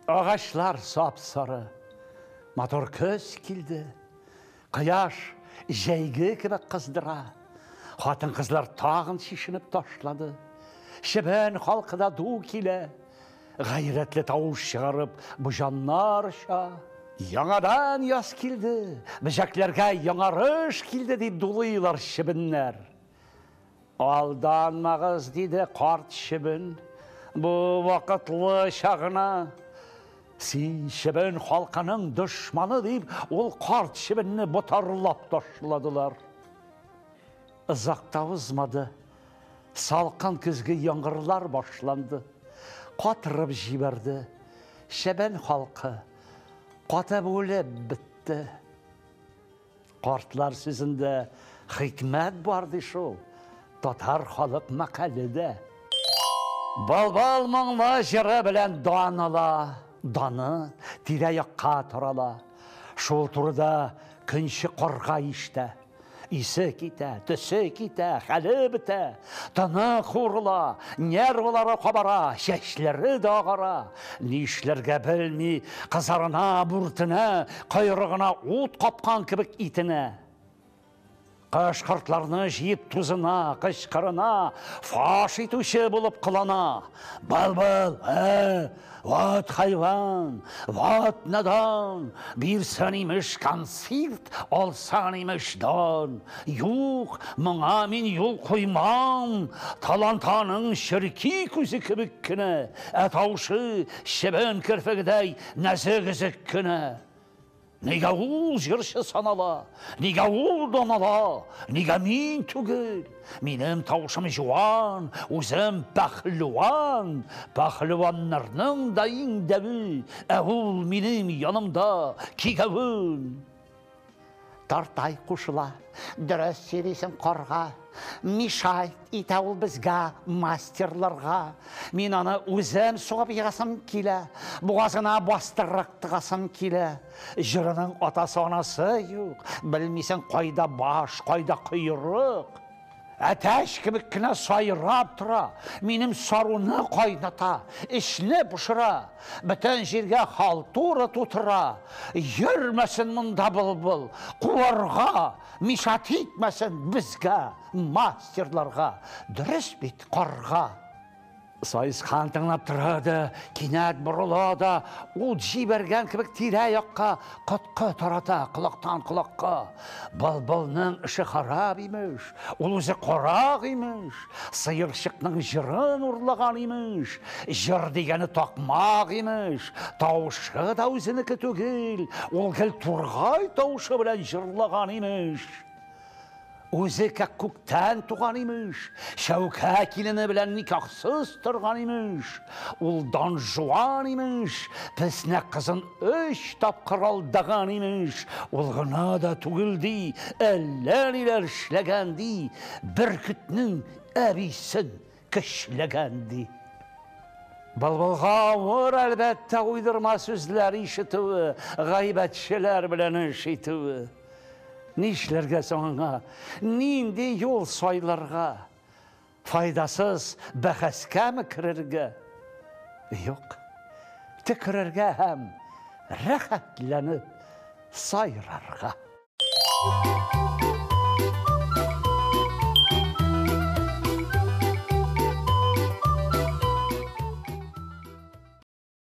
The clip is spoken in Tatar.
Агачлар сап-сары. Матур көз килде. Кояш җәйге кебек кыздыра. Хатын-кызлар тагын чишенеп ташлады. Чебен халкы да ду килә. Гайрәтле тавыш чыгарып, бу җаннар оча. Яңадан яз килде, бөҗәкләргә яңарыш килде дип дулыйлар чебеннәр. Алданмагыз, диде карт чебен, бу вакытлыча гына. Син чебен халкының дошманы дип, ул карт чебенне ботарлап ташладылар. Озак та узмады, салкын көзге яңгырлар башланды. Катырып җибәрде. Чебен халкы катып үлеп бетте. Картлар сүзендә хикмәт бар ди шул. Татар халык мәкале дә. Былбыл моңлы җыры белән дан ала, даны тирә-якка тарала. Шул турыда көнче карга ишетә. Исе китә, төсе китә, хәле бетә, тыны куырыла, нервылары кабара, чәчләре дә агара. Нишләргә белми, кызарына, бүртенә, койрыгына ут капкан кебек итенә. Кыш-кортларны җыеп тузына, кычкырына, фаш итүче булып кылана. Былбыл, ә, вот хайван, вот надан, бирсен имеш концерт, алсан имеш дан. Юк, моңа мин юл куймам, талантаның черки күзе кебек кенә, ә тавышы чебен керфегедәй нәзек өзек кенә. Нигә ул җырчы санала? Нигә ул дан ала? Нигә мин түгел? Минем тавышым җуан, үзем пәһлеван. Пәһлеваннарның да иң дәве, ә ул минем янымда кигәвен. Тартай кушыла. Дөрес сөйлисең, карга. Мешает итә ул безгә, мастерларга. Мин аны үзем сугып егасым килә, бугазына бастырып тыгасым килә. Җырының атасы-анасы юк, белмисең кайда баш, кайда койрык. Әтәч кебек кенә сайрап тора, минем саруны кайната, эчне пошыра, бөтен җиргә халтура тутыра. Йөрмәсен монда былбыл, куарга, мешать итмәсен безгә, мастерларга. Дөрес бит, карга. Саескан тыңлап тора да, кинәт борыла да, ут җибәргән кебек тирә-якка коткы тарата, колактан колакка. Былбылның эше харап имеш, ул үзе карак имеш, сыерчыкның җырын урлаган имеш, җыр дигәне такмак имеш, тавышы да үзенеке түгел, ул гел тургай тавышы белән җырлаган имеш. Үзе күктән туган имеш, Шәүкә килене белән никахсыз торган имеш, ул Дон Жуан имеш, песнәк кызын өч тапкыр алдаган имеш, ул гына да түгел ди, әллә ниләр эшләгән ди, бөркетнең әбисен көчләгән ди. Былбылга авыр, әлбәттә, уйдырма сүзләр ишетүе, гайбәтчеләр белән эш итүе. Нишләргә соң аңа? Нинди юл сайларга? Файдасыз бәхәскәме керергә? Юк. Төкерергә һәм рәхәтләнеп сайрарга.